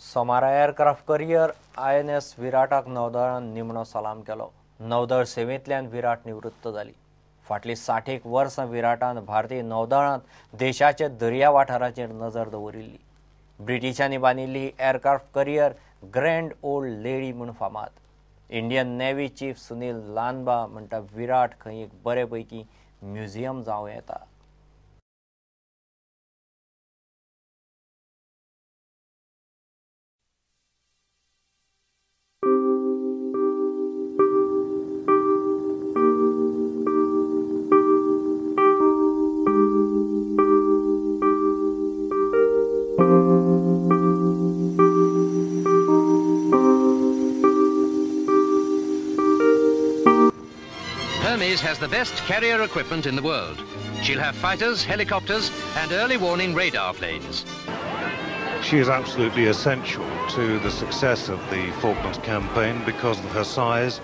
सोमारा aircraft career INS विराटाक नौदळान निमणो सलाम केलो. नौदळ सेवेंतल्यान विराट निवृत्त जाली. फाटलीं 60 वर्सां विराटान भारतीय नौदळांत देशाच्या दर्या वाठाराचेर नजर दवरिल्ली. ब्रिटिशांनी बांदिल्ली aircraft carrier grand old lady म्हूण फामाद. Indian navy chief Sunil Lanba म्हणटा विराट खंय एक बरे पैकी म्युझियम जावं येता. Hermes has the best carrier equipment in the world. She'll have fighters, helicopters, and early warning radar planes. She is absolutely essential to the success of the Falklands campaign because of her size,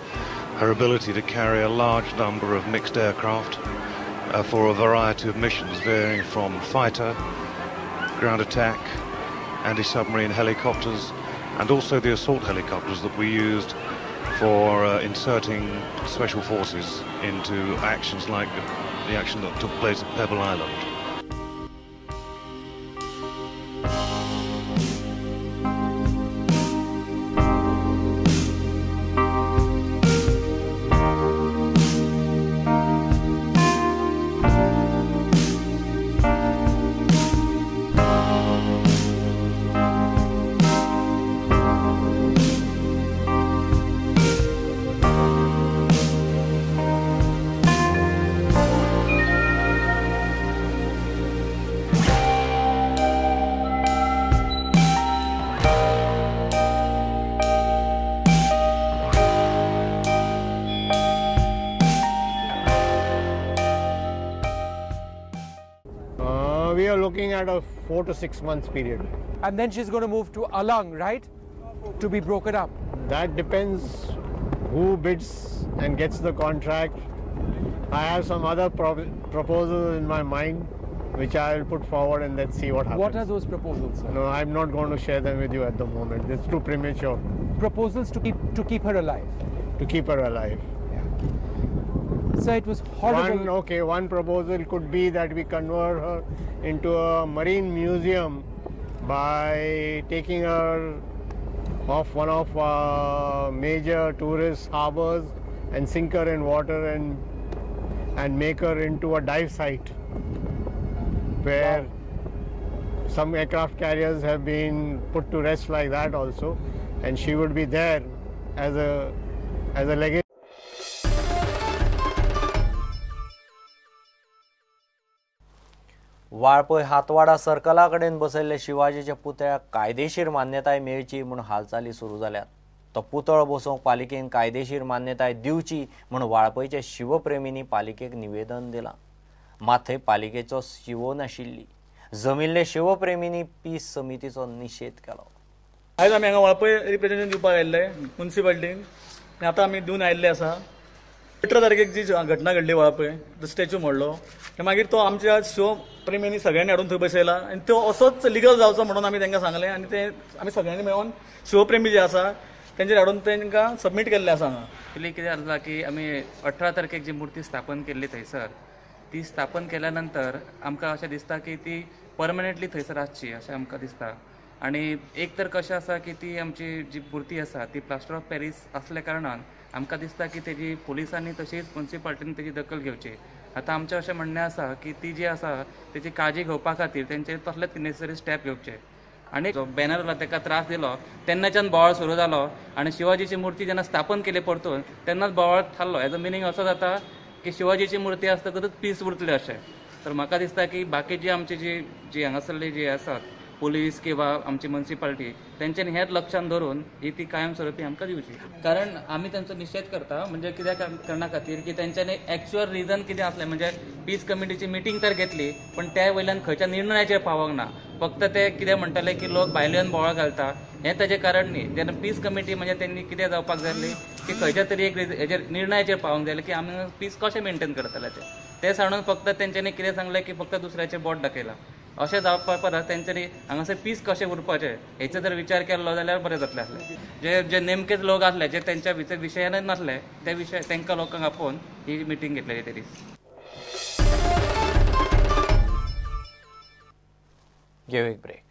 her ability to carry a large number of mixed aircraft for a variety of missions varying from fighter, ground attack, anti-submarine helicopters, and also the assault helicopters that we used for inserting special forces into actions like the action that took place at Pebble Island. We are looking at a 4 to 6 months period. And then she's going to move to Alang, right? To be broken up. That depends who bids and gets the contract. I have some other proposals in my mind, which I will put forward and let's see what happens. What are those proposals, sir? No, I'm not going to share them with you at the moment. It's too premature. Proposals to keep her alive? To keep her alive. So it was horrible. One proposal could be that we convert her into a marine museum by taking her off one of our major tourist harbors and sink her in water and make her into a dive site where some aircraft carriers have been put to rest like that also, and she would be there as a legacy. Valpoi Hatwada सर्कला कडेन बसयल्ले शिवाजीच्या पुतळ्याक कायदेशीर मान्यताय मेळची म्हूण हालचाली सुरू जाल्यात. तो पुतळो बसोवंक पालिकेन कायदेशीर मान्यताय दिवची म्हूण वाळपयच्या शिवप्रेमींनी पालिकेक निवेदन दिलां. मात थंय पालिकेचो शिवो नाशिल्ली. जमिल्ले शिवप्रेमींनी पीस समितीचो निशेध केलो. आयज आमी हांगा वाळपय रिप्रेझेंटेशन दिवपाक आयिल्ले मुन्सिपालिटीन आनी आतां आमी दिवन आयिल्ले आसा. 18 तारखेक जी घटना घडली वाळपय, तो स्टॅच्यू मोडलो, मागीर तो आमच्या शिव प्रेमींनी सगळ्यांनी हाडून थंय बसयला आनी तो असोच लिगल जावचो म्हणून आमी तांकां सांगलें आनी ते आमी सगळ्यांनी मेळून शिवप्रेमी जे आसा तेंचेर हाडून तांकां सबमीट केल्लें आसा. हांगा पयलीं कितें जालां की आमी 18 तारखेक जी मुर्ती स्थापन केल्ली थंयसर, ती स्थापन केल्या नंतर आमकां अशें दिसता की ती परमनंटली थंयसर आसची अशें आमकां दिसता. आनी एक तर कशें आसा की ती आमची जी मुर्ती आसा ती प्लास्टर ऑफ पॅरीस आसल्या कारणान आमकां दिसता की तेजी पुलिसांनी तशीच मुन्सिपालिटीन तेजी दखल घेवची. आतां आमचें अशें म्हणणें आसा की ती जी आसा तेजी काळजी घेवपा खातीर तेंचे तसलेच नेसेसरी स्टेप घेवचे. आनी जो बॅनर आसलो तेका त्रास दिलो तेन्नाच्यान बोवाळ सुरू जालो आनी शिवाजीची मुर्ती जेन्ना स्थापन केली परतून तेन्नाच बोवाळ थारलो. हेजो मिनींग असो जाता की शिवाजीची मुर्ती आसतकच पीस उरतले अशें. तर म्हाका दिसता की बाकीची आमची जी जी हांगासरली जी आसात पुलीस किंवा आमची मुन्सिपालिटी तेंच्यांनी हेच लक्षान धरून ही ती कायमस्वरूपी आमकां दिवची. कारण आमी तेंचो निशेध करता म्हणजे कित्याक कारणा खातीर की तेंच्यांनी एक्चुअल रिजन कितें आसलें म्हणजे पीस कमिटीची मिटींग तर घेतली पण त्या वयल्यान खंयच्या निर्णयाचेर पावोंक ना. फक्त ते कितें म्हणटाले की लोक भायले येवन बोवाळ घालता हें ताजें कारण न्ही. जेन्ना पीस कमिटी म्हणजे तेंणी कितें जावपाक जाय आसली की खंयच्या तरी एक हेजेर निर्णयाचेर पावोंक जाय की आमी पीस कशें मेंटेन करतले ते सांडून फक्त तेंच्यांनी कितें सांगलें की फक्त दुसऱ्याचेर बोट दाखयलां. अशें जावपा परस तेंच्यांनी हांगासर पीस कशें उरपाचें हेचो जर विचार केल्लो जाल्यार बरें जातलें आसलें. जे जे नेमकेच लोक आसले जे तेंच्या विशयानच नासले ते विशय तांकां लोकांक आपोवन ही मिटींग घेतलेली ते दीस. घेवं एक ब्रेक.